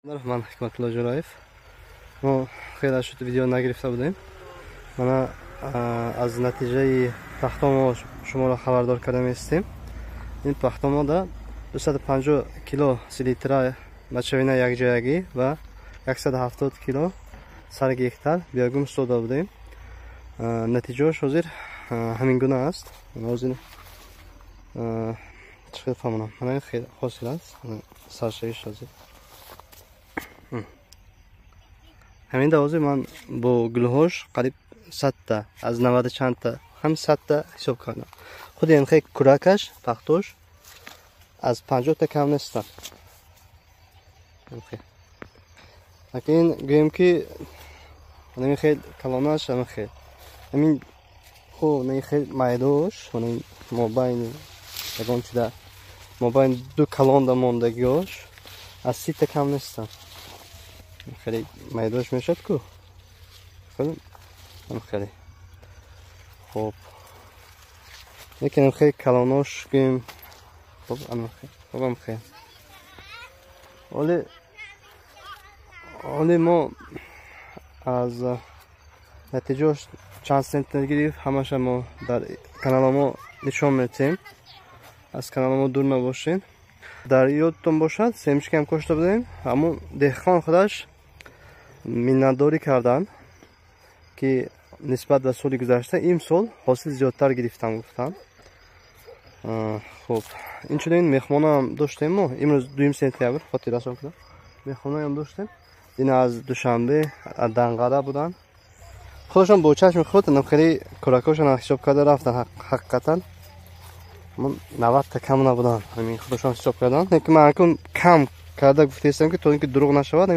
Ман Ҳикматулло Ҷураев. Мо хеле шуд видео нагирифта будем. Мана аз натиҷаи пахтомо шуморо хабардор карда меистем. Ин пахтомода 250 кило селитра мочевина якҷоягӣ ва 170 кило сар гектар биогумус дода будем. Натиҷааш ҳозир ҳамин гуна аст. Ҳозир чӣ хел фаҳмонам? Мана ин хел ҳосил аст. Саршавиш ҳозир. Ҳамин ҳозир ман бо гулҳош қариб 100 та аз 90 чандта ҳам 100 та ҳисоб кардам. Худи ин хел куракаш, пахтош аз 50 та кам нестанд. Лекин гӯем ки ҳамин хел калонаш, ҳамин хел ҳамин хо ин хел майдош, мобайни ягон чида, мобайни ду калонда мондагиҳош аз 30 та кам нестанд. Хеле майдош мешавад ку, хеле хуб, лекин хеле калонош гӯем, хуб хел. Оли мо аз натиҷаош чанд центнер гирифт, ҳамаша мо дар канала мо нишон метиҳем. Аз канала мо дур набошед. Дар ёдтон бошад, семечка ҳам кошта будем. Ҳамун деҳқон худаш миннатдорӣ карданд, ки нисбат ба соли гузашта имсол ҳосил зиёдтар гирифтам, гуфтанд. Хуб, инчунин меҳмонаам доштем мо. Имрӯз 2 сентябр, хотиррасон кунам, меҳмонаам доштем. Ин аз Душанбе, аз Данғара буданд. Худашон бо чашми худ хеле кӯракҳошон ҳисоб карда рафтанд. Ҳақиқатан 90 та кам набуданд, ҳамин худашон ҳисоб карданд. Лекин ман акун кам карда гуфтаистам, ки то ин ки дурӯғ нашавад.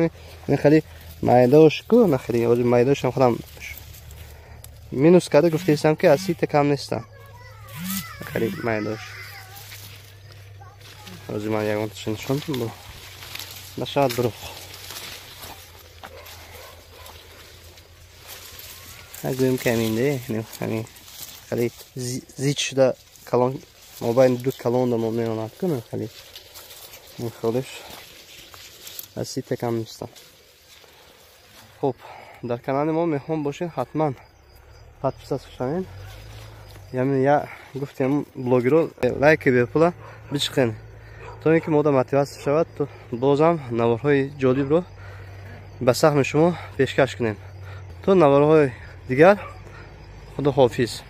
Ин хеле майдош ку, хеле ҳозир майдошам худам минус карда гуфтаистам, ки аз 30 та кам нестанд. Хеле майдош ҳозир ман ягонташа нишон нашавад дурӯғ. Гӯем ки ҳаминде ҳамин хеле зич шуда калон, мобайни ду калонда мо меонад ку, хеле хелеш аз 30 та кам нестанд. Хуб, дар канали мо меҳмон бошед, ҳатман подписаться шавед. Яъне я гуфтем, блогеро лайки бепула бичиқен, то ин ки мода мотиватсия шавад, то бозам наворҳои ҷолибро ба саҳми шумо пешкаш кунем. То наворҳои дигар, худо ҳофиз.